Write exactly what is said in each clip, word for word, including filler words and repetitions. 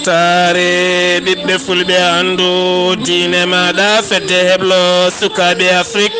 Saare ɓiɓɓe fulɓe, anndu diine maaɗa, fedde heblo sukaaɓe Afrik.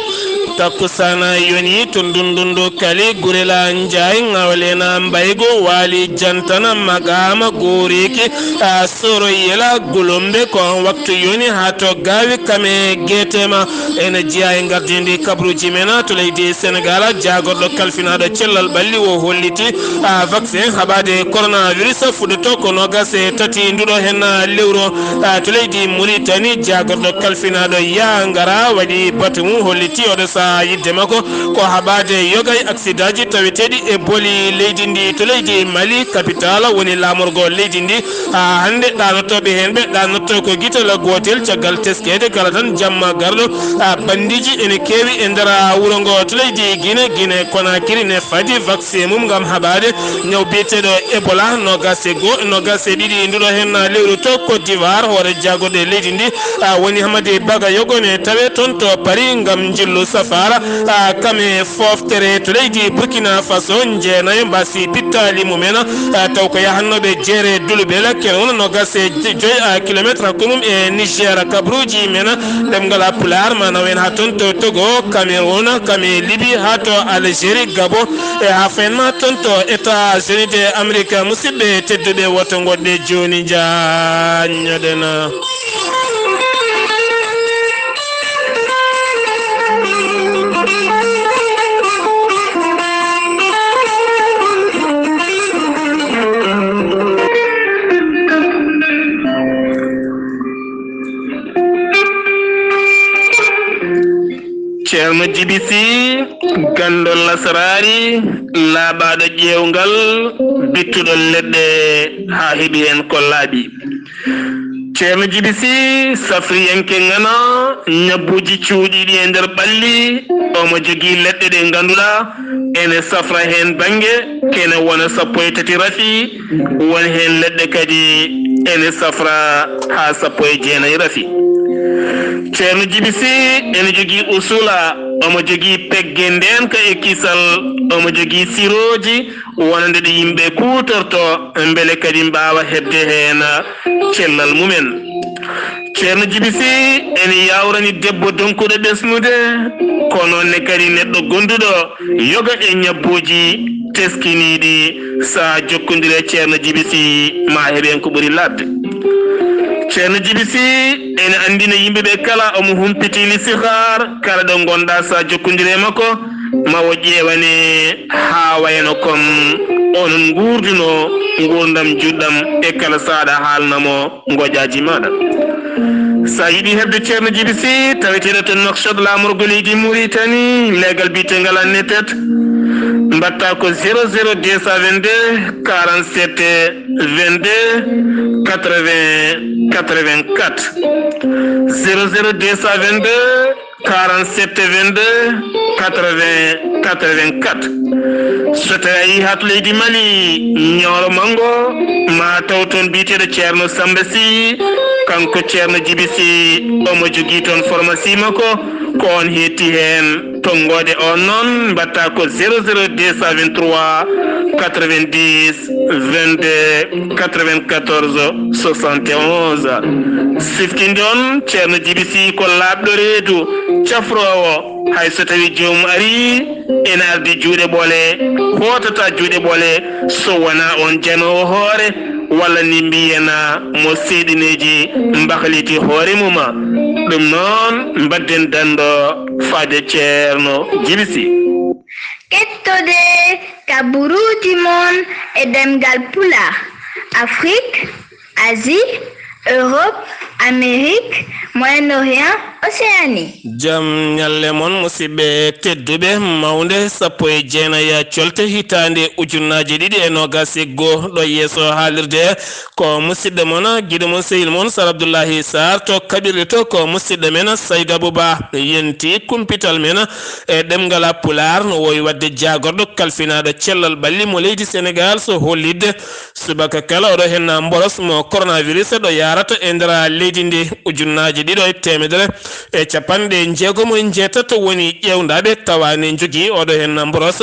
Takkusana yoni to ndundundu kali, gurela njaay, ŋawlena mbaygu, waali jantana, magaama, guuriki, a soro yela, gulumbe, ko waktu yoni haa to gaawi kame geetema. Ene jeyaa e ngardindi kabruuji men to leydi Senegal, jaagorɗo kalfinaaɗo cellal ɓalli o holliti, a, vaccin haɓaade coronavirus fuɗɗoto ko noogas e tati nduɗo hen, a, lewru, a, to leydi Mauritanie. Jaagorɗo kalfinaaɗo yaa ngara waɗi batu mum, holliti oɗo sahaa yidde makko ko haɓaade yoga e aksidaaji taweteeɗi e booli leydi ndi. To leydi Mali, capital woni laamorgo leydi ndi, a, hannde ɗaanotooɓe heen ɓe ɗaanotoo ko gital gootel caggal teskeede kala tan jamma garɗo. A, bandiiji ene keewi e nder wuro ngo. To leydi Guinée, Guinée Conakry ne fadi vaccin mum ngam haɓaade ñaw biyeteeɗo Ebola. Noogas e goo, noogas e ɗiɗi nduɗo heen lewru to Côte d'Ivoire, hoore jaagorɗe leydi ndi, a, woni Hamadi Bagayogo ne tawe toon to Paris ngam njillu safaara, a, kame fooftere. To leydi Burkina Faso, jeenayo mbasi pittaali mumen, a, taw ko yahannooɓe jeere Dulubel, kene wona noogas e joy, a, kilometre hakkunde mum e Niger. Kabruuji men ɗemngal Pulaar ma naw en haa toon to Togo, Cameroun, kame Libi, haa to Algérie, Gabon, e haa fayin ma toon to États-Unis de Amérique. Musidɓe tedduɓe, woto ngoɗɗe jooni, njaññoɗen. Ceerno Jibi Sih, ganndo lasraari, laaɓaaɗo ƴeewngal, bittuɗo leɗɗe haa heɓi heen ko laaɓi. Ceerno Jibi Sih, safriyanke ŋana, ñabbuuji cuuɗiiɗi e nder ɓalli, omo jogii leɗɗe ɗe ngannduɗaa ene safra heen bannge, kene wona sappo e tati rafi, won heen leɗɗe kadi ene safra haa sappo e jeenayi rafi. Ceerno Jibi Sih ene jogii usula, omo jogii pegge ndeenka e kisal, omo jogii sirooji wonande ɗe yimɓe kuutorto, mbele kadi mbaawa heɓde heen cellal mumen. Ceerno Jibi Sih ene yaawrani debbo donkuɗo ɓesnude, ko noon ne kadi neɗɗo gonduɗo yoga e ñabbuuji teskiniiɗi. Sa jokkondire e Ceerno Jibi Sih, ma heɓ heen ko ɓuri laaɓde. Ceerno Jibi Sih ene anndina yimɓe ɓe kala, omo humpiti lisihaar, kala ɗo ngonɗaa sa jokkondire e makko, ma o ƴeewane haa wayno kon onon nguurduno nguurndam juɗɗam e kala saɗa haalna mo ngoƴaaji maaɗa. Sa yiɗi heɓde Ceerno Jibi Sih, taweteeɗo to Nouakchott, laamorgo leydi Mauritanie, leegal biyeteegal Annetet, mbaɗta ko zéro zéro deux cent vingt-deux quarante-sept vingt-deux quatre-vingts quatre-vingt-quatre. Zéro zéro deux cent vingt-deux quarante-sept vingt-deux quatre-vingts quatre-vingt-quatre. So tawi a yii haa to leydi Mali, Ñooro Manngo, ma taw toon biyeteeɗo Ceerno Samba Sy, kanko Ceerno Jibi Sy, omo jogii toon pharmacie makko, ko oon heetti heen. Tonngoode oon noon, mbaɗta ko zéro zéro deux cent vingt-trois quatre-vingt-dix vingt-deux quatre-vingt-quatorze soixante et onze. Siftinde on, Ceerno Jibi Sy ko laaɓɗo reedu, cafroowo, hay so tawi joomum arii ene ardi juuɗe ɓole, hootata juuɗe ɓole so wonaa on janoowo hoore, walla ni mbiyen mo seeɗineeji mbahliti hoore mum. Ɗum noon, mbadden danndo faade Ceerno Jibi Sy. Kettode kaburuuji mon e ɗemngal Pulaar, Afrik, Asie, Europe, Amérique, Moyen-Orient, Océanie. Jam ñalle mon, musidɓe tedduɓe, mawnde sappo e jeenayi colte hitaande ujunnaaje ɗiɗi e noogas e goo, ɗo yeeso haalirde ko musidɗo mon, giɗo mon, sehil mon, Sar Abdullahi Sarr, to kaɓirɗe to ko musidɗo men Sayd Abou Ba. Yenti kumpital men e ɗemngal Pulaar no wowi waɗde jaagorɗo kalfinaaɗo cellal ɓalli mo leydi Senegal, so hollitde subaka kala oɗo henna mboros mo coronavirus ɗo yarata e nder leydi ndi. Ujunnaaje ɗiɗo e teemedere E capanɗe jeegom e jeetato woni ƴeewndaaɓe tawa ne njogii oɗo heen mboros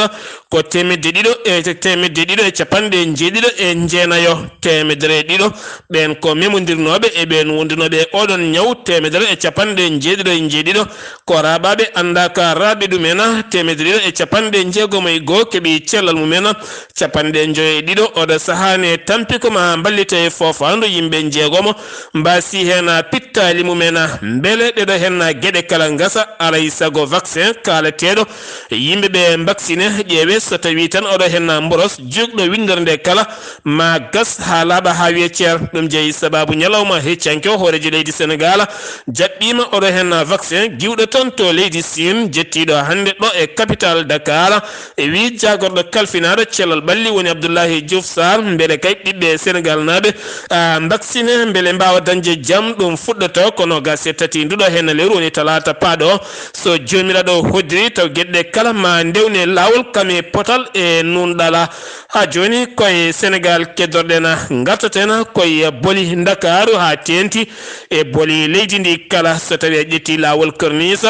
ko teemedde ɗiɗo e teemedde ɗiɗo e capanɗe jeeɗiɗo e jeenayo, teemedere e ɗiɗo. Ɓeen ko memondirnooɓe e ɓeen wondunooɓe e oɗon ñaw, teemedere e capanɗe jeeɗiɗo e jeeɗiɗo. Ko raaɓaaɓe anndaaka raaɓe ɗum en, teemedere e ɗiɗo e capanɗe jeegom e goo keɓi cellal mum en. Capanɗe njoyo e ɗiɗo oɗo sahaa ne tampi ko ma mballite e foofaandu yimɓe njeegomo mbaasi heen pittaali mum en. Mbele ɗeɗo heen geɗe kala ngasa, alay sago vaccin kaalateeɗo yimɓe ɓe mbaksine ƴeewe so tawii tan oɗo heen mboros juukɗo winndere nde kala ma gas haa laaɓa haa wiye ceer. Ɗum jeyi sabaabu ñalawma heccanke o hooreejo leydi Senegaal jaɓɓiima oɗo heen vaccin giwɗo toon to leydi Siin, jettiiɗo hannde ɗo e capital Dakar. E wii jaagorɗo kalfinaaɗo cellal ɓalli woni Abdullahi Diouf Sarr, mbele kay ɓiɓɓe Senegal naaɓe, ah, mbaksine mbele mbaawa dañde jam, ɗum fuɗɗoto ko noogaas e tati nduɗo heen lewru woni talaata paaɗo. So Joomiraaɗo hoddiri taw geɗe ɗe kala ma ndewne laawol kam e potal e nuunɗala. Haa jooni koye Senegal keddorɗen, ngartaten koye boli Ndakaaru haa teenti e boli leydi ndi kala. So tawii a ƴetti laawol Korniis,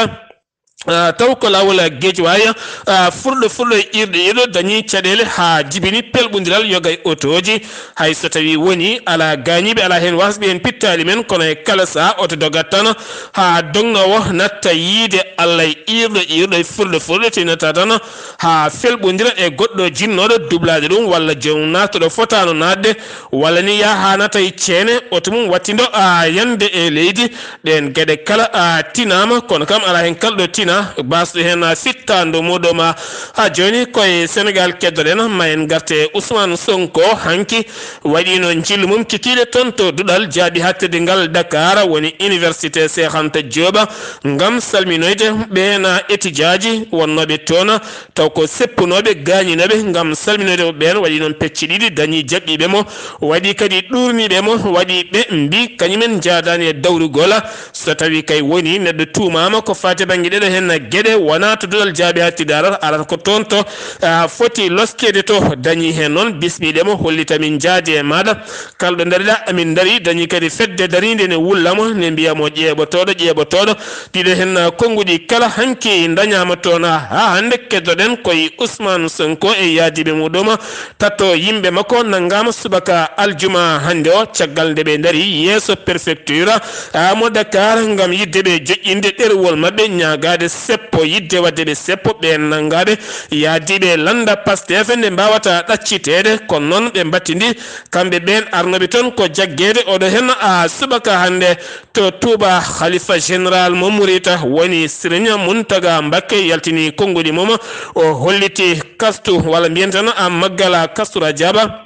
ah, taw ko laawol Geejawaay, ah, furɗo furɗo e iirɗo iirɗo dañii caɗeele haa jibini pelɓondiral yoga e otooji. Hay so tawii woni alaa gaañiiɓe, alaa heen waasɓe heen pittaali men, kono e kala sahaa oto dogat tan haa dognoowo natta yiide Alla e iirɗo iirɗo e furɗo furɗo tinata tan haa felɓondira e goɗɗo jinnooɗo dublaade ɗum walla joom naatɗo fotaano naatde walla ni yaha haa nata e ceene oto mum wattindo a yande e leydi. Ɗeen geɗe kala a tinaama, kono kam alaa heen kalɗo tina, baasɗo heen a fittaandu muɗum. Haa jooni koye Senegal keddoɗen, ma en ngarte e Ousmane Sonko. Hanki waɗiino njillu mum kikiiɗe toon to duɗal jaaɓi haaɗtirde ngal Dakar, woni Université Cheikh Anta Diop, ngam salminoyde ɓeen etijaaji wonnooɓe toon. Taw ko seppunooɓe gaañinooɓe ngam salminoyde mo ɓeen, waɗi noon pecce ɗiɗi, dañii jaɓɓiiɓe mo, waɗi kadi ɗuurniiɓe mo, waɗi ɓe mbii kañumen njaadaani e dawrugol. So tawii kay woni neɗɗo tuumaama ko faati bannge ɗeɗo heen geɗe, wonaa to duɗal jaaɓi haaɗtirde arata, arata ko toon to, ah, foti loskeede to. Dañii heen noon bismiiɗe mo, hollita min njaadi e maaɗa. Kalɗo ndariɗaa, amin ndarii, dañii kadi fedde dariinde ne wulla mo, ne mbiya mo ƴeeɓotooɗo, ƴeeɓotooɗo. Ɗiɗo heen konnguɗi kala hanki ndañaama toon. Haa hannde keddoɗen koye Ousmane Sonko e yaadiiɓe muɗum. Tato yimɓe makko nanngaama subaka aljuma hannde o, caggal nde ɓe ndarii yeeso préfecture mo Dakar ngam yiɗde ɓe joƴƴinde ɗerewol maɓɓe, ñaagaade seppo, yiɗde waɗde ɓe seppo ɓeen nanngaaɓe yaadiiɓe lannda Pastef nde mbaawata ɗacciteede. Kono noon ɓe mbattindi kamɓe ɓeen arnooɓe toon ko jaggeede oɗo heen a subaka hannde to Touba. Khalifa général mo Mouride woni Serigne Mountaga Mbacké yaltini konnguɗi mum, o holliti kastu walla mbiyen tan a maggala kastu Rajaba.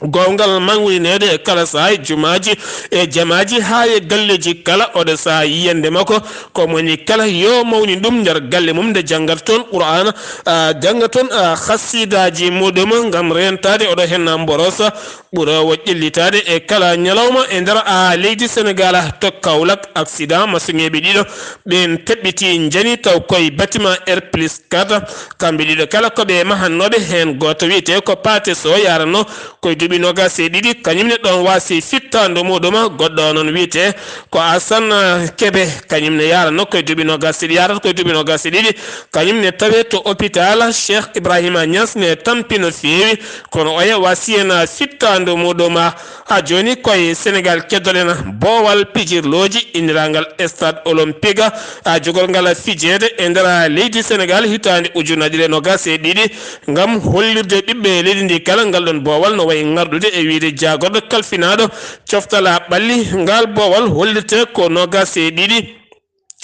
Goowngal mawnineede e kala sahaa e jumaaji e jamaaji haa e galleeji kala, oɗo sahaa yiyannde makko ko moni kala yo mawnin ɗum nder galle mum nde janngata toon Qur'aana, ah, jannga toon, ah, khasiidaaji muɗum ngam reentaade oɗo heen mborosa ɓuroowo ƴellitaade e kala ñalawma e nder, ah, leydi Senegaal to Kaolack. Accident masiŋeeɓe ɗiɗo ɓeen teɓɓiti njani taw koye bâtiment R plus quatre. Kamɓe ɗiɗo kala ko ɓe mahannooɓe, heen gooto wiyetee ko Paate Sow, yaranno koye duuɓi noogaas e ɗiɗi, kañum ne ɗoon waasi fittaandu muɗum. Goɗɗo o noon wiyetee ko Asan Kebe, kañum ne yaranno koye duuɓi noogaas e ɗiɗi, yarata koye duuɓi noogaas e ɗiɗi, kañum ne tawee to hôpital Cheikh Ibrahima Niass ne tampi no feewi, kono oya waasi heen fittaandu muɗum. Haa jooni koye Senegaal keddoɗen boowal pijirlooji inniraangal Stade Olympique, a jogorngal fijeede e nder leydi Senegaal hitaande ujunnaji ɗiɗi e noogaas e ɗiɗi, ngam hollirde ɓiɓɓe leydi ndi kala ngal ɗoon boowal no wayi ŋarɗude e wiyde jaagorɗo kalfinaaɗo coftal ɓalli. Ngal boowal hollirte ko noogaas e ɗiɗi,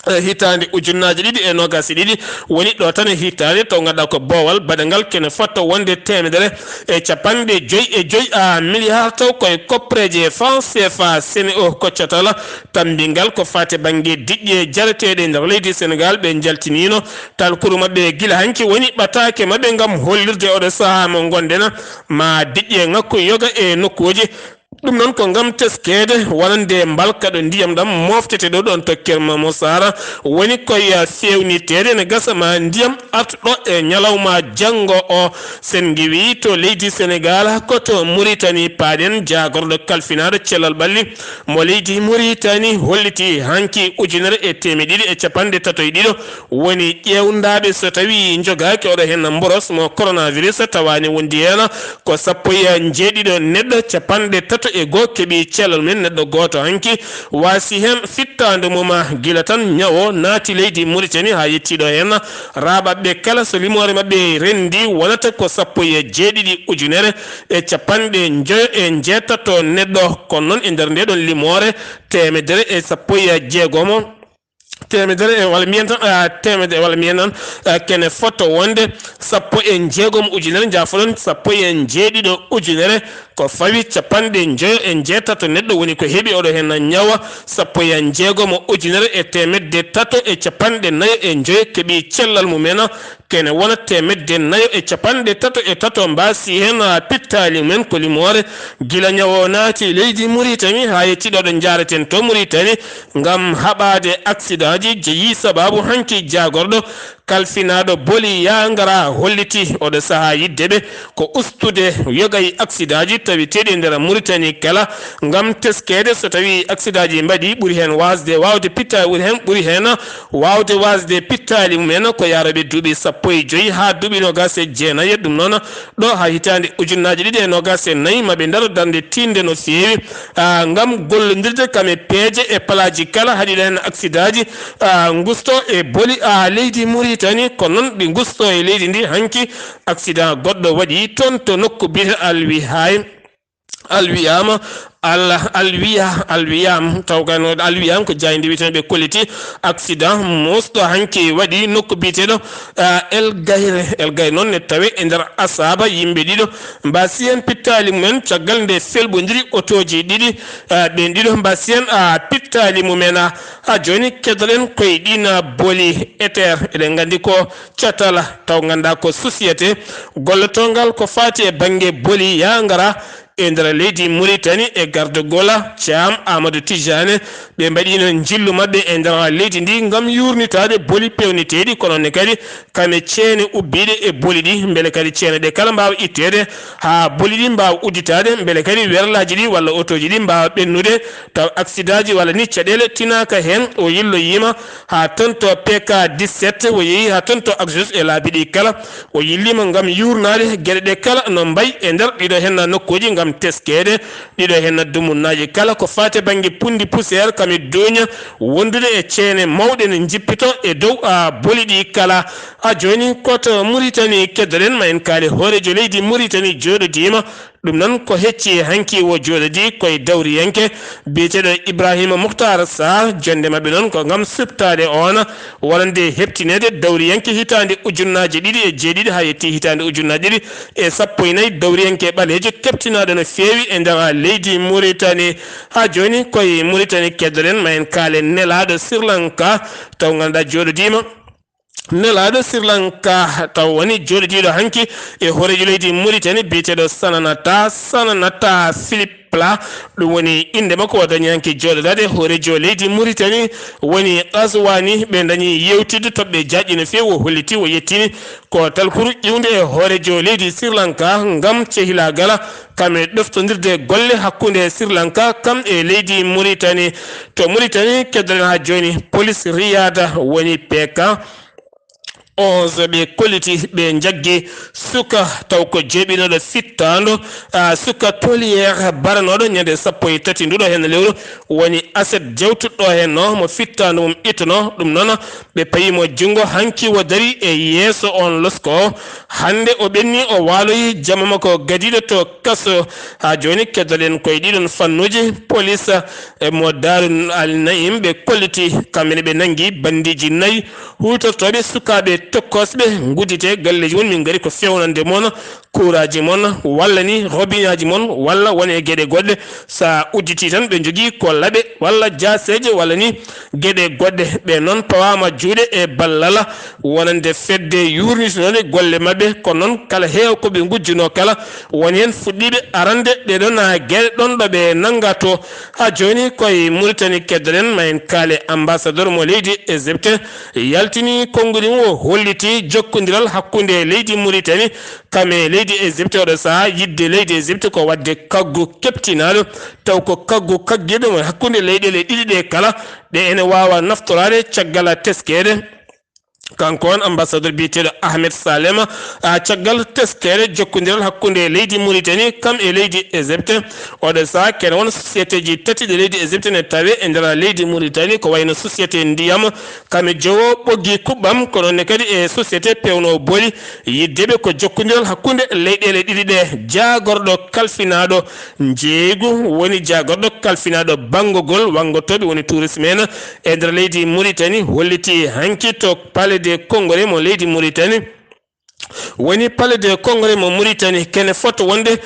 eh, hitaande ujunnaaje ɗiɗi e noogaas e ɗiɗi woni ɗo tan e hitaande, taw ngannduɗaa ko boowal baɗangal kene fotto wonde teemedere e capanɗe joy e joy a miliyaar, taw koye koppareeje franc C F A Sen'Eau koccata la tammbingal ko faati bannge diƴƴe jareteeɗe nder leydi Senegaal. Ɓe njaltiniino talkuru maɓɓe gila hanki woni ɓataake maɓɓe ngam hollirde oɗo sahaa mo ngonɗen ma diƴƴe ŋakku yoga e nokkuuji Ɗum noon ko ngam teskeede wonande mbalka ɗo ndiyam ɗam moftete ɗo ɗon to Kermamo Sara woni koye feewniteede, ene gasa ma ndiyam artu ɗo e ñalawma janngo o. Sen ngiwi to leydi Senegal, ko to Muritani paaɗen, jaagorɗo kalfinaaɗo cellal ɓalli mo leydi Muritani holliti hanki ujunere e teemeɗe ɗiɗi e capanɗe tato e ɗiɗo woni ƴeewndaaɓe so tawii njogaaki oɗo heen mboros mo coronavirus, tawaani wondi heen ko sappo e njeeɗiɗo neɗɗo, capanɗe tato e goo keɓii cellal mum, neɗɗo gooto hanki waasi heen fittaandu mum gila tan ñawo naati leydi Muritani haa yettii ɗo heen. Raaɓaaɓe kala so limoore maɓɓe renndi wonata ko sappo e jeeɗiɗi ujunere e capanɗe njoyo e njeetato neɗɗo, kono noon e nder ndee ɗoon limoore teemedere e sappo e jeegomo, teemedere e, walla mbiyen tan, ah, teemedere, walla mbiyen noon, ah, kene fotto wonde sappo e jeegom ujunere, njaafoɗon, sappo e jeeɗiɗo ujunere, ko fawi capanɗe njoyo e njeetato neɗɗo woni ko heɓi oɗo heen ñawa, sappo e jeegom ujunere e teemedde tato e capanɗe nayo e njoyo keɓi cellal mumen, kene wona teemedde nayo e capanɗe tato e tato mbaasi heen, ah, pittaali mumen ko limoore gila ñawo naati leydi Muritani haa yettii ɗo ɗo njaareten to Muritani. Ngam haɓaade aksidaaji jeyi sabaabu hanki jaagorɗo kalfinaaɗo boli yaa ngara holliti oɗo sahaa yiɗde ɓe ko ustude yoga e aksidaaji taweteeɗi e nder Muritani kala ngam teskeede so tawii aksidaaji mbaɗi ɓuri heen waasde waawde pitta-, ɓuri heen, ɓuri heen waawde waasde pittaali mumen ko yaarooɓe duuɓi sappo e joy haa duuɓi noogaas e jeenayi. Ɗum noon ɗo haa hitaande ujunnaaje ɗiɗi e noogaas e nayi maɓe ndaro darnde tiiɗnde no feewi, ah, ngam gollondirde kam e peeje e palaaji kala haɗiiɗo heen aksidaaji, ah, ngusto e boli, ah, leydi Muritani, ko noon ɗi ngusto e leydi ndi. Hanki accident goɗɗo waɗi toon to nokku biyeteeɗo Alwihay, Alwiyama, Al-, Alwiya, Alwiyam, taw kay no Alwiyam ko jaaynde wiyeteeɗo ɓe kolliti accident musɗo hanki waɗi nokku biyeteeɗo, ah, El Gayre. El Gayre noon ne tawe e nder asaaba yimɓe ɗiɗo mbaasi heen pittaali mumen caggal nde felɓondiri otooji ɗiɗi, ah, ɓeen ɗiɗo mbaasi heen, ah, pittaali mumen. Ah, haa jooni keddoɗen koye ɗiin boli Ether. Eɗen nganndi ko catal taw nganndaa ko société gollotongal ko faati e bannge boli yaa ngara e nder leydi Muritani e gardagol Caam Amadou Tijane. Ɓe mbaɗiino njillu maɓɓe e nder leydi ndi ngam yuurnitaade boli peewniteeɗi, kono ne kadi kam e ceene ubbiiɗe e boli ɗi, mbele kadi ceene ɗe kala mbaawa itteede haa boli ɗi mbaawa udditaade, mbele kadi werlaaji ɗi walla otooji ɗi mbaawa ɓennude, taw aksidaaji walla ni caɗeele tinaaka heen. O yilloyiima haa toon to P K dix-sept, o yehi haa toon to Axus e laabi ɗi kala. O yilliima ngam yuurnaade geɗe ɗe kala no mbayi e nder ɗiɗo heen nokkuuji ngam teskeede ɗiɗo heen dumunnaaji kala ko faati bannge punndi poussière kam e duuña wondude e ceene mawɗe ne njippito e dow, a, boli ɗi kala. A jooni ko to Muritani keddoɗen, ma en kaali hooreejo leydi Muritani jooɗodiima. Ɗum noon ko hecci hanki o jooɗodi koye dawriyanke biyeteeɗo Ibrahima Muhtar Sarr. Jonnde maɓɓe noon ko ngam suɓtaade oon wonande heɓtineede dawriyanke hitaande ujunnaaje ɗiɗi e jeeɗiɗi haa yettii hitaande ujunnaaje ɗiɗi e sappo e nayi. Dawriyanke ɓaleejo keɓtinaaɗo no feewi e nder leydi Muritani. Haa jooni koye Muritani keddoɗen, ma en kaale nelaaɗo Sri Lanka taw ngannduɗaa jooɗodiima. Nelaaɗo Sri Lanka taw woni jooɗodiiɗo hanki e hooreejo leydi Muritani biyeteeɗo Sananata, Sananata Philippe Pla. Ɗum woni innde makko o dañi hanki jooɗodaade. Hooreejo leydi Muritani woni Qazwani. Ɓe dañi yeewtidde toɓɓe jaajɗi no feewi. O holliti, o yettini ko talkuru ƴiwde e hooreejo leydi Sri Lanka ngam cehilaagal kam e ɗoftondirde golle hakkunde Sri Lanka kam e leydi Muritani. To Muritani keddoɗen haa jooni, police Riyada woni P K onze ɓe kolliti, ɓe njaggi suka taw ko jeeɓinooɗo fittaandu, a, suka tolière baranooɗo ñande sappo e tati nduɗo heen lewru woni aset jawtuɗo heen no mo fittaandu mum ittuno. Ɗum noon ɓe payi mo junngo hanki o dari e yeeso on losko o. Hannde o ɓenni, o waaloyi jamma makko gadiiɗo to kaso. Haa jooni keddoɗen koye ɗiɗon fannuuji. Police e mo Daaru Al Naim ɓe kolliti kamɓe ne ɓe nanngi banndiiji nayi huutortooɓe sukaaɓe tokkoosɓe nguddite galleeji mum. Min ngari ko feewnande mon kuuraaji mon, walla ni robineeji mon, walla won e geɗe goɗɗe. So a udditii tan, ɓe njogii ko laɓe walla jaaseeje walla ni geɗe goɗɗe. Ɓe noon pawaama juuɗe e ballal wonande fedde yuurnitinoonde golle maɓɓe. Ko noon, kala heew ko ɓe ngujjunoo kala, won heen fuɗɗiiɓe arande ɗee ɗoon geɗe ɗoon ɗo ɓe nanngaa to. Haa jooni, ko e Muritani keddoɗen, ma en kaale. Ambassadeur mo leydi Égypte yaltini konnguɗi mum, o holliti jokkondiral hakkunde leydi Muritani kam e leydi Égypte. Oɗo sahaa, yiɗde leydi Égypte ko waɗde kaggu keɓtinaaɗo, taw ko kaggu kaggirɗo mo hakkunde leyɗeele ɗiɗi ɗe kala, ɗe ene waawa naftoraade caggal teskeede. Kanko on ambassadeur biyeteeɗo Ahmed Salema, a, caggal teskeede jokkondiral hakkunde leydi Muritani kam e leydi Égypte. Oɗo sahaa, kene won sociétéji tati ɗe leydi Égypte ne tawe e nder leydi Muritani, ko wayno société ndiyam, kam e jowo ɓoggi kuɓɓam, kono ne kadi e société pewno booli. Yiddeɓe ko jokkondiral hakkunde leyɗeele ɗiɗi ɗe. Jaagorɗo kalfinaaɗo njeeygu woni jaagorɗo kalfinaaɗo banngogol, wanngotooɓe woni tourisme en e nder leydi Muritani, holliti hanki to Palais des Congrès mo leydi Muritani. Woni Palais des Congrès mo Muritani, kene fota wonde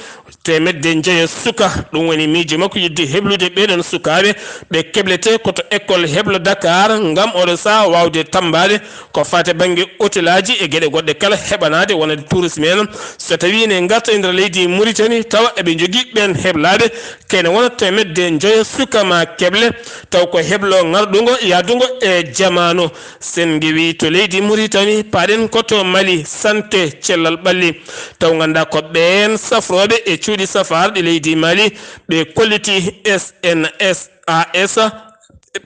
teemedde njoyo suka. Ɗum woni miijo makko, yiɗde heblude ɓee ɗoon sukaaɓe ɓe keblete ko to école heblo Dakar, ngam oɗo sahaa waawde tammbaade ko faati bannge hotelaaji e geɗe goɗɗe kala, heɓanaade wonande tourisme en. So tawii ne ngarta e nder leydi Muritani, tawa eɓe njogii ɓeen heblaaɓe, kene wona teemedde njoyo suka ma keble, taw ko heblo ŋarɗungo, yahdungo e jamaanu. Sen ngewi to leydi Muritani, paaɗen ko to Mali, santé, cellal ɓalli. Taw nganndaa ko ɓeen safrooɓe e cuuɗi safaarɗi leydi Mali, ɓe kolliti S N S A S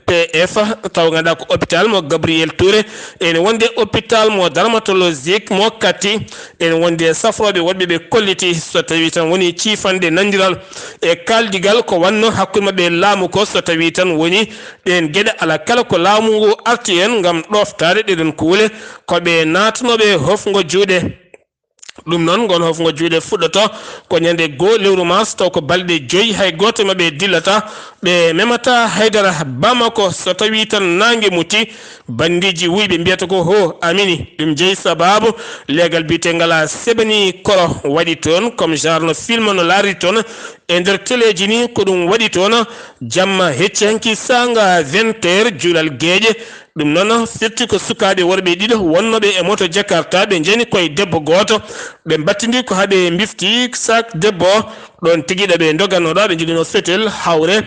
P F, taw nganndaa ko hôpital mo Gabriel Touré, ene wonde hôpital mo dermatologique mo Kati, ene wonde safrooɓe woɗɓe ɓe kolliti, so tawii tan woni ciifanɗe nanndiral e kaaldigal ko wonno hakkunde maɓɓe e laamu ko, so tawii tan woni ɗeen geɗe, alaa kala ko laamu ngu arti heen ngam ɗooftaade ɗee ɗoon kuule, ko ɓe naatnooɓe hofngo juuɗe. Ɗum noon, ngon hofngo juuɗe fuɗɗoto ko ñande goo lewru mars, taw ko balɗe joyi, hay gooto e maɓɓe dillataa, ɓe memataa haydara. Bamako, so tawii tan naange muti, banndiiji wuyɓe mbiyata ko ho amini. Ɗum jeyi sabaabu leegal biyeteengal a seɓanii koro waɗi toon, comme genre no film no laardi toon e nder teleeji ni, ko ɗum waɗi toon jamma hecci hanki saanga vingt heures, juulal geeƴe. Ɗum noon firti ko sukaaɓe worɓe ɗiɗo wonnooɓe e moto Jakarta, ɓe njani koye debbo gooto, ɓe mbattindi ko haa ɓe mbifti sac debbo o. Ɗoon tigi ɗo ɓe ndoganoo ɗo, ɓe njogino fetel hawre,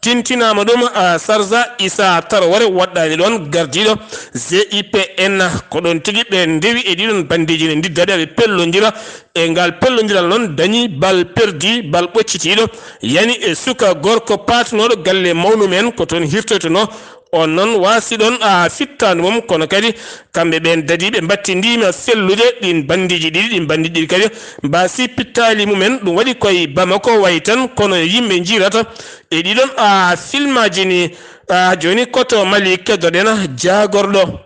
tintinaama ɗum, a, Sarza Isa Tarware, woɗɗaani ɗoon gardiiɗo G I P N. Ko ɗoon tigi ɓe ndewi e ɗiɗon banndeeji ne ndidda ɓe, ɓe pellondira e ngal pellondiral noon, dañi bal perdi, bal ɓoccitiiɗo, yani e suka gorko paatunooɗo galle mawnu men, ko toon hirtoytonoo. On noon waasi ɗoon, a, fittaandu mum, kono kadi kamɓe ɓeen dadiiɓe mbattindiima fellude ɗiin banndiiji ɗiɗi, ɗiin banndiiji ɗiɗi kadi mbaasi pittaali mumen. Ɗum waɗi koye Bamako wayi tan, kono yimɓe njiirata e ɗiɗon, a, filmaaji ni. A, jooni ko to Mali keddoɗen jaagorɗo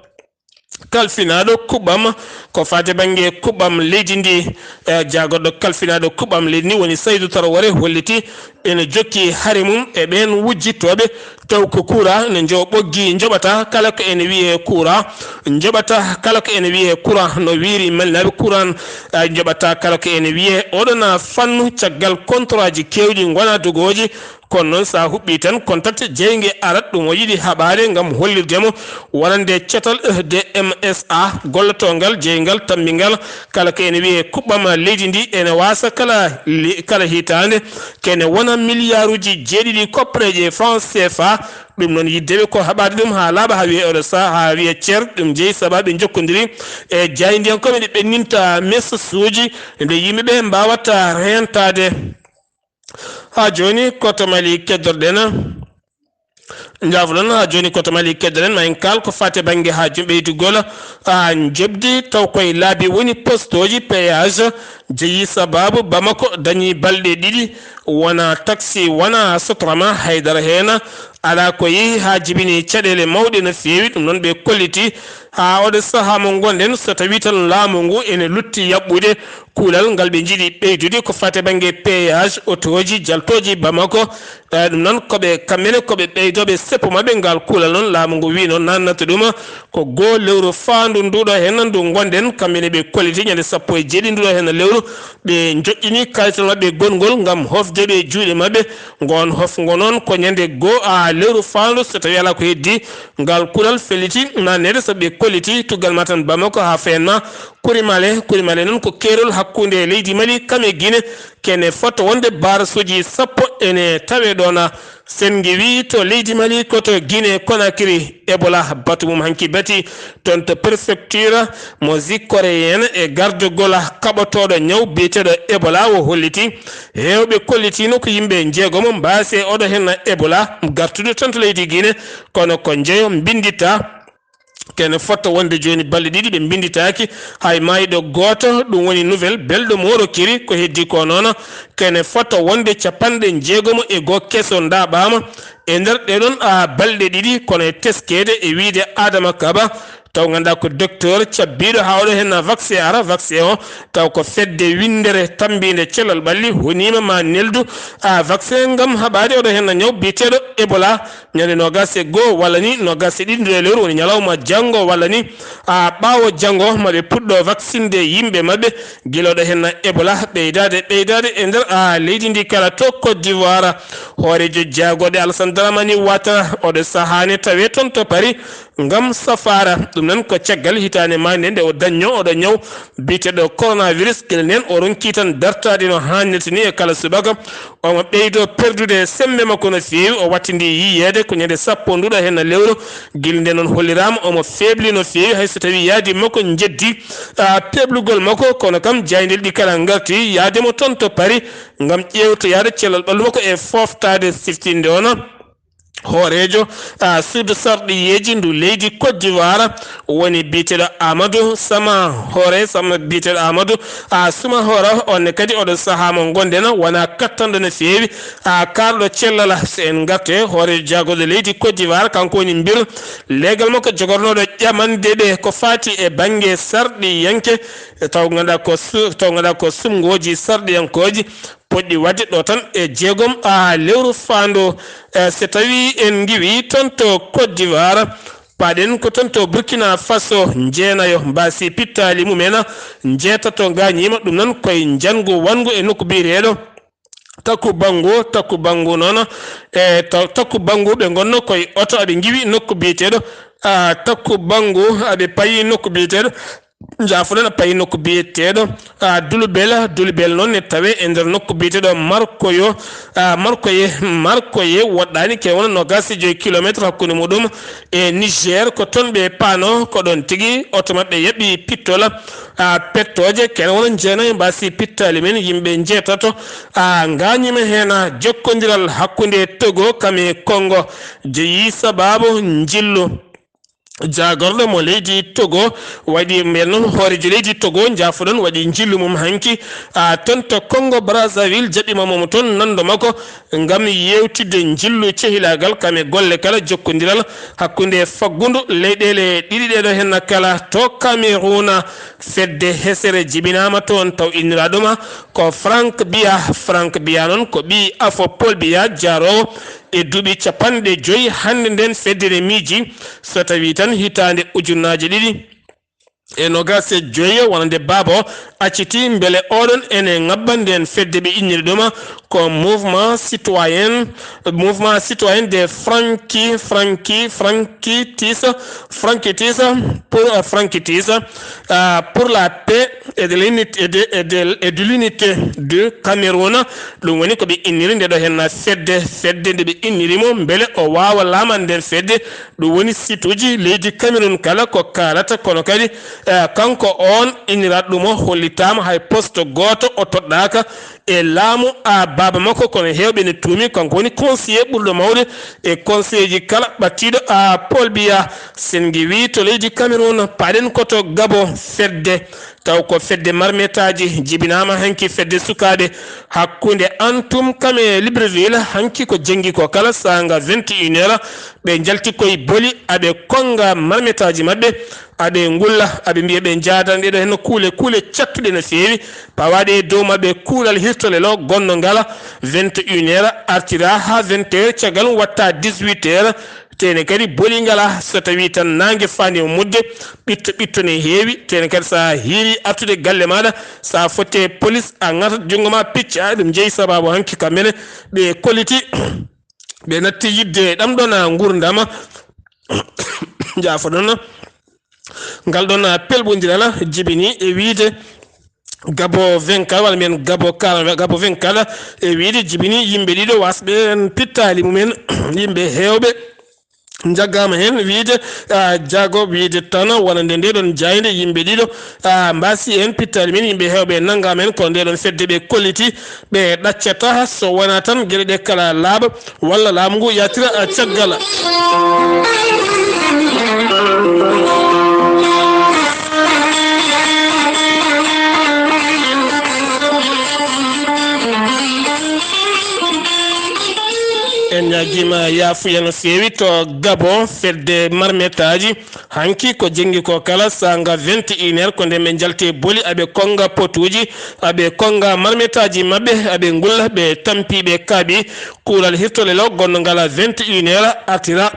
kalfinaaɗo kuɓɓam ko faati bannge kuɓɓam leydi ndi. E, jaagorɗo kalfinaaɗo kuɓɓam leydi ndi woni Saydu Tarware, holliti ene jokki hare mum e ɓeen wujjittooɓe taw ko kuura ne njo ɓoggi njoɓata kala ko ene wiyee kuura, njoɓata kala ko ene wiyee kuura no wiiri Malinaaɓe kuuran, a, njoɓata kala ko ene wiyee oɗon fannu caggal kontoraaji keewɗi ngonaa dogooji. Kono noon, so a huɓɓii tan contact, jeynge arat ɗum o yiɗi haɓaade ngam hollirde mo wonande catal, eh, D M S A, gollotongal, jeyngal, tammbingal, kala ko ene wiyee kuɓɓam leydi ndi, ene waasa kala li-, kala hitaande, kene wona miliyaaruuji jeeɗiɗi koppareeje franc C F A. Ɗum noon, yiddeɓe ko haɓaade ɗum haa laaɓa, haa wiye oɗo sa-, haa wiye cer, ɗum jeyi sabaaɓe njokkondiri e jaayndiyankooɓe, nde ɓenninta message uji, nde yimɓe ɓe mbaawata reentaade. Haa jooni, ko to Mali keddorɗen. Njaafo-ɗon, haa jooni ko to Mali keddorɗen. Ma en kaal ko faati e bannge haaju ɓeydugol, haa njoɓdi, taw koye laabi woni postooji, péage, jeyi sabaabu Bamako dañi balɗe ɗiɗi, wona taksi, wona Sotrama, haydara heen alaa ko yehi haa jibini caɗeele mawɗe no feewi. Ɗum noon, ɓe kolliti Haa oɗo sahaa mo ngonɗen, so tawii tan laamu ngu ene lutti yaɓɓude kuulal ngal ɓe njiɗi ɓeydude ko faati e bannge péage, otooji, jaltooji Bamako. Eh, ɗum noon ko ɓe, kamɓe ne ko ɓe ɓeydooɓe seppo maɓɓe. Ngal kuulal noon laamu ngu wii noon naatnata ɗum ko goo lewru faandu nduɗo heen ndu ngonɗen, kamɓe ne ɓe kolliti ñande sappo e jeeɗiɗi nduɗo heen lewru. Ɓe njoƴƴini kaytal maɓɓe gonngol ngam hofde ɓe juuɗe maɓɓe. Ngoon hofngo noon ko ñande goo a lewru faandu, so tawii alaa ko heddii, ngal kuulal felliti naatneede, sabu ɓe kolliti tuggal ma tan Bamako haa fayan ma Kurimale. Kurimale noon ko keerol hakkunde leydi Mali kam e Gine. Kene fota wonde barasuuji sappo ene tawee ɗoon. Senngi wii to leydi Mali ko to Gine Konakiri Ebola batu mum hanki bati toon to préfecture mo Ziguinchor e gardagol kaɓotooɗo ñaw biyeteeɗo Ebola o holliti. Heewɓe kollitiino ko yimɓe njeegomo mbaasi e oɗo heen Ebola gartude toon to leydi Gine, kono ko njeyo mbinditta. Kene fota wonde jooni balɗe ɗiɗi ɓe mbinditaaki hay maayɗo gooto. Ɗum woni nouvelle belɗo Moro Kiri. Ko heddii ko noon, kene fota wonde capanɗe njeegomo e goo keso ndaaɓaama e nder ɗee ɗoon, a, balɗe ɗiɗi, kono e teskeede e wiyde Adama Kaba, taw ngannduɗaa ko docteur cabbiiɗo haa oɗo heen vaccin ara. Vaccin o taw ko fedde winndere tammbiinde cellal ɓalli honiima ma neldu, a, vaccin ngam haɓaade oɗo heen ñaw biyeteeɗo Ebola. Ñande noogaas e goo walla ni noogaas e ɗiɗi ndu e lewru woni ñalawma janngo walla ni, a, ɓaawo janngo ma ɓe puɗɗo vaccinde yimɓe maɓɓe gila oɗo heen Ebola ɓeydaade, ɓeydaade e nder, a, leydi ndi kala. To Côte d'Ivoire, hooreejo jaagorɗe Alassane Dramane Ouattara oɗo sahaa ne tawee toon to Paris ngam safaara. Ɗum noon ko caggal hitaande maande nde o dañnoo oɗo ñaw biyeteeɗo coronavirus. Gila ndeen o ronkii tan dartaade no haanirta ni e kala subaka. Omo ɓeydoo perdude semmbe makko no feewi, o wattindii yiyeede ko ñande sappo nduɗo heen lewru. Gila ndeen noon holliraama omo feebli no feewi, hay so tawii yaadi makko njeddi, a, peeblugol makko, kono kam jaayndeeji ɗi kala ngarti yaade mo toon to Paris ngam ƴeewtoyaade cellal ɓallu makko e fooftaade siftinde oon hooreejo, a, suudu sarɗiyeeji ndu leydi Côte d'Ivoire woni biyeteeɗo Amadou Sama Hoore, Sama biyeteeɗo Amadou, a, Suma Hoore. On ne kadi oɗo sahaa mo ngonɗen wonaa kattanɗo no feewi, a, kaarɗo cellal. So en ngartee hooreejo jaagorɗo leydi Côte d'Ivoire, kanko woni mbir leegal makko jogornooɗo ƴamanɗe ɗe ko faati e bannge sarɗiyanke, taw ngannduɗaa ko su-, taw ngannduɗaa ko suɓngooji sarɗiyankooji. Poɗɗi waɗde ɗo tan e jeegom, a, lewru faandu, e, so tawii en ngiwii toon to Côte d'Ivoire, paaɗen ko toon to Burkina Faso, njeenayo mbaasi pittaali mumen, njeetato ngaañiima. Ɗum noon koye njanngu wanngu e nokku biyeteeɗo Takku Banngu. Takku Banngu noon, e, ta-, Takku Banngu ɓe ngonno koye oto, aɓe ngiwi nokku biyeteeɗo, a, Takku Banngu, aɓe payi nokku biyeteeɗo Njaafoɗon, a payi nokku biyeteeɗo, a, Dulubel. Dulubel noon ne tawee e nder nokku biyeteeɗo Markoyo, a, Markoye, Markoye woɗɗaani, kene wona noogaas e joy kilomeetre hakkunde muɗum e Niger. Ko toon ɓe paano, ko ɗoon tigi oto maɓɓe yaɓi pittola, a, pettooje, kene wona njeenayo mbaasi pittaali men, yimɓe njeetato, a, ngaañiima heen. Jokkondiral hakkunde Togo kam e Kongo jeyi sabaabu njillu jaagorɗo mo leydi Togo waɗi, mbiyatnoo hooreejo leydi Togo, njaafoɗon, waɗi njillu mum hanki, a, toon to Congo Brazzaville, jaɓɓiima mo toon nanndo makko ngam yeewtidde njillu cehilaagal kam e golle kala jokkondiral hakkunde faggundu leyɗeele ɗiɗi ɗee ɗoo heen kala. To Cameroun, fedde hesere jibinaama toon, taw inniraaɗo ma ko Franck Biya. Franck Biya noon ko ɓii afo Paul Biya, jaaroowo e duuɓi capanɗe joy. Hannde nden fedde ne miiji, so tawii tan hitaande ujunnaaje ɗiɗi e noogaas e joy, wonande baaba o accitii, mbele oɗon ene ŋabba nden fedde ɓe inniri ɗum ko Mouvement Citoyen, Mouvement Citoyen de Franki, Franki, Frankitis, Frankitis, pour, euh, Frankitis, euh, pour la paix et de l'unité, et de, et de, et de l'unité du Cameroun. Ɗum woni ko ɓe inniri nde ɗo henna fedde, fedde nde ɓe inniri mo, mbele o waawa laamande nden fedde. Ɗum woni site uji leydi Cameroun kala ko kaalata, kono kadi, eh, kanko on inniraɗo ɗum o hollitaama hay poste gooto o toɗɗaaka e laamu, a, baaba makko, kono heewɓe ne tuumi kanko woni conseiller ɓurɗo mawde e conseiller ji kala ɓattiiɗo, a, Paul Biya. Sen ngiwii to leydi Cameroun, paɗen ko to Gabon, fedde Taw ko fedde marmetaaji jibinaama hanki, fedde sukaaɓe hakkunde Antum kam e Libreville, hanki ko jenngi ko kala saanga vingt et une heures, ɓe njalti koye boli, aɓe konnga marmetaaji maɓɓe, aɓe ngulla, aɓe mbiya ɓe njaadani ɗeɗo henno kuule, kuule cattuɗe no feewi, pawaaɗe e dow maɓɓe kuulal hirtolelo gonno ngala vingt et une heures, artira haa vingt heures, caggal mum watta dix-huit heures, Teene kadi boli ngala so tawi tan naange faani o mudde, ɓitto ɓitto ne heewi. Teene kadi so a hiiwi artude galle maaɗa, so a fotte police a ŋatat junngo ma picca, ɗum jeyi sababu hanki kamɓe ne ɓe kolliti, ɓe natti yidde ɗam ɗon a nguurndama. Jaafoɗon. Ngal ɗon pelɓondiral jibini e wiide Gabo vingt-quatre, walla mbiyen Gabo quarante, Gabo vingt-quatre, e wiide jibini yimɓe ɗiɗo wasɓe en pittaali mumen, yimɓe heewɓe njaggaama heen wiide, ah, jaago wiide tan wonande nde ɗon jaaynde yimɓe ɗiɗo, ah, mbaasi heen pittaali men, yimɓe heewɓe nanngaama heen, kono nde ɗon fedde ɓe kolliti ɓe ɗaccata so wonaa tan geɗe ɗe kala laaɓa. Walla laamu ngu yaltira caggal. En ñaagiima yaafuya no feewi to Gabon, fedde marmetaaji. Hanki ko jenngi ko kala saanga vingt et une heures, ko nden ɓe njalti boli, aɓe konnga potuuji, aɓe konnga marmetaaji maɓɓe, aɓe ngulla, ɓe tampi, ɓe kaaɓi. Kuulal hirtolelo gonno ngala vingt et une heures artira,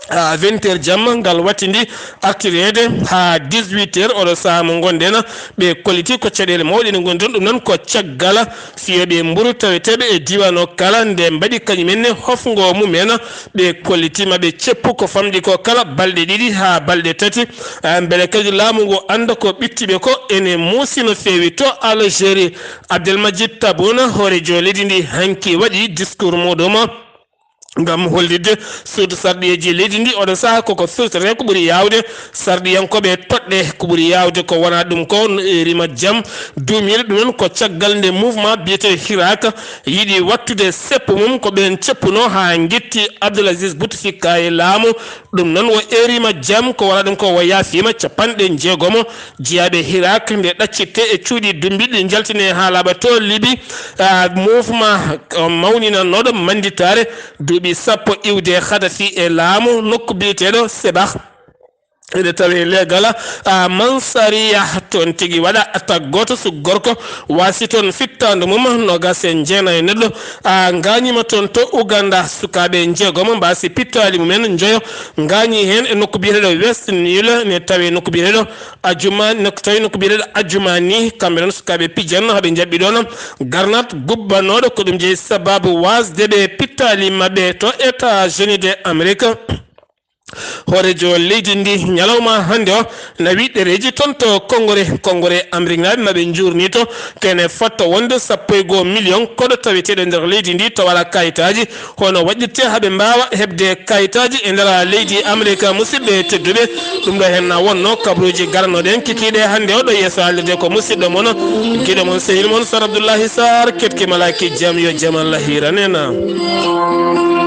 ah, vingt heures jamma ngal wattindi artireede haa dix-huit heures, oɗo sahaa mo ngonɗen, ɓe kolliti ko caɗeele mawɗe ne ngondi toon. Ɗum noon ko caggal fiyooɓe mburu taweteeɓe e diiwaan o kala nde mbaɗi kañum en ne hofngo mum en. Ɓe kollitiima ɓe ceppu ko famɗi ko kala balɗe ɗiɗi haa balɗe tati. Ah, mbele kadi laamu ngu annda ko ɓitti ɓe ko ene muusi no feewi to Algérie. Abdelmajid Tabboune, hooreejo leydi ndi, hanki waɗi discours muɗum ngam hollitde suudu sarɗiyeeji leydi ndi. Oɗo sahaa koko firtete ko ɓuri yaawde sarɗiyankooɓe toɗɗe, ko ɓuri yaawde ko wona ɗum ko no e rima jam duumiiɗo. Ɗum noon ko caggal nde mouvement biyeteeɗo Hirak yiɗi wattude seppo mum, ko ɓeen ceppuno haa ngetti Abdoul Aziz Bouteflika e laamu. Ɗum noon wo erima jam ko wona ɗum ko wo yaafiima capanɗe jeegomo jiyaaɓe Hirak nde ɗaccitte e cuuɗi dumbiɗi njaltine haa laaɓa to Libi. Ah, mouvement, ah, mawninannoɗo mannditaare duuɓi sappo iwde Khadafi e laamu nokku biyeteeɗo Sebah. Ene tawi leegal, ah, Mansariya toon tigi waɗa attaque gooto, suka gorko waasi toon fittaandu mum, noogaas e jeenayi neɗɗo, ah, ngaañiima toon to Uganda. Sukaaɓe njeegomo mbaasi pittaali mumen, njoyo ngaañii heen e nokku biyeteeɗo West Nile, ne tawi nokku biyeteeɗo Ajuma, nokku tawi nokku biyeteeɗo Ajumani, kamɓe noon sukaaɓe pijanno, haɓe njaɓɓi ɗoon garnat gubbanooɗo, ko ɗum jeyi sababu waasde ɓe pittaali maɓɓe to États-Unis de Amérique. Hooreejo leydi ndi ñalawma hannde o nawi ɗereeji toon to Konngore. Konngore Ameriknaaɓe maɓe njuurnii to kene fotto wonde sappo e goo miliyoŋ koɗo taweteeɗo nder leydi ndi to wala kayitaaji. Hono waɗirte haɓe mbaawa heɓde kayitaaji e nder leydi Amerika? Musidɓe tedduɓe, ɗum ɗo heen na wonno kabaruuji garanooɗi en kikiiɗe hannde o ɗo yeeso haalirde ko musidɗo mon, giɗo mon, sehil mon, Sar Abdullahi Sar, ketki malaaki jam, yo jam Allah hiiran en.